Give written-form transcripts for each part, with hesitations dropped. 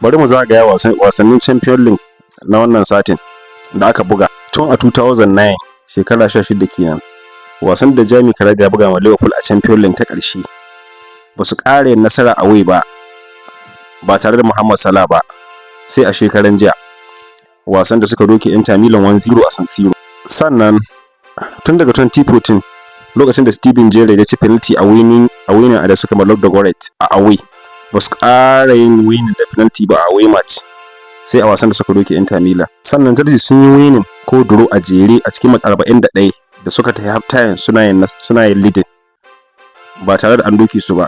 Bari mu zagaya wasannin Champions League na wannan satin da aka buga. Tun a 2009, shekara 16 kenan, wasan da Jamie Carragher ya buga ma Liverpool a Champions League ta ƙarshe, ba su ƙara yin nasara away ba ba tare da Mohamed Salah ba sai a shekaran jiya, wasan da suka doke Inter Milan 1-0 a San Siro. Sannan tun daga 2014, lokacin da Steven Gerrard ya ci penalty a winning da suka ma Ludogorets a away, ba su ƙara yin winning da penalty ba a away match sai a wasan da suka doke Inter Milan. Sannan Chelsea sun yi winning ko draw a jere a cikin match 41 da suka tafi half time suna yin leading ba tare da an doke su ba,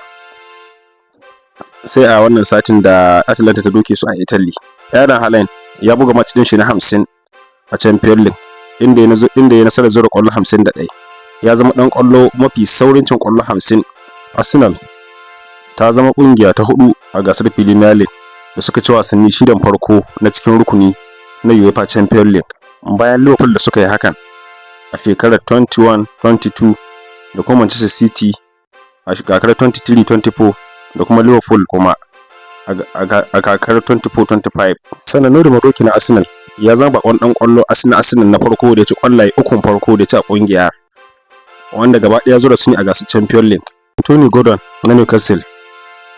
sai a wannan satin da Atalanta ta doke su a Italy. Erling Haaland ya buga match din shi na 50 a Champions League, inda ya nasarar zura kwallo 51. Ya zama dan kwallo mafi saurin cin kwallo 50. Arsenal ta zama kungiya ta hudu a gasar Premier League da suka ci wasanni shidan farko na cikin rukuni na UEFA Champions League, bayan Liverpool da suka yi hakan a shekarar 21-22 da kuma Manchester City a kakar 23-24 da kuma Liverpool kuma a kakar 24-25. Sannan Noni Madueke na Arsenal ya zama bakon dan kwallo Arsenal na farko da ya ci kwallaye ukun farko da ya ci a kungiya, wanda gaba ɗaya zura su ne a gasar Champions League. Anthony Gordon na Newcastle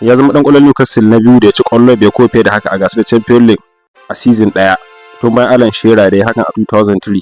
ya zama dan kwallon Newcastle na biyu da ya ci kwallo biyar ko fiye da haka a gasar Champions League a season ɗaya, tun bayan Alan Shearer da ya hakan a 2003.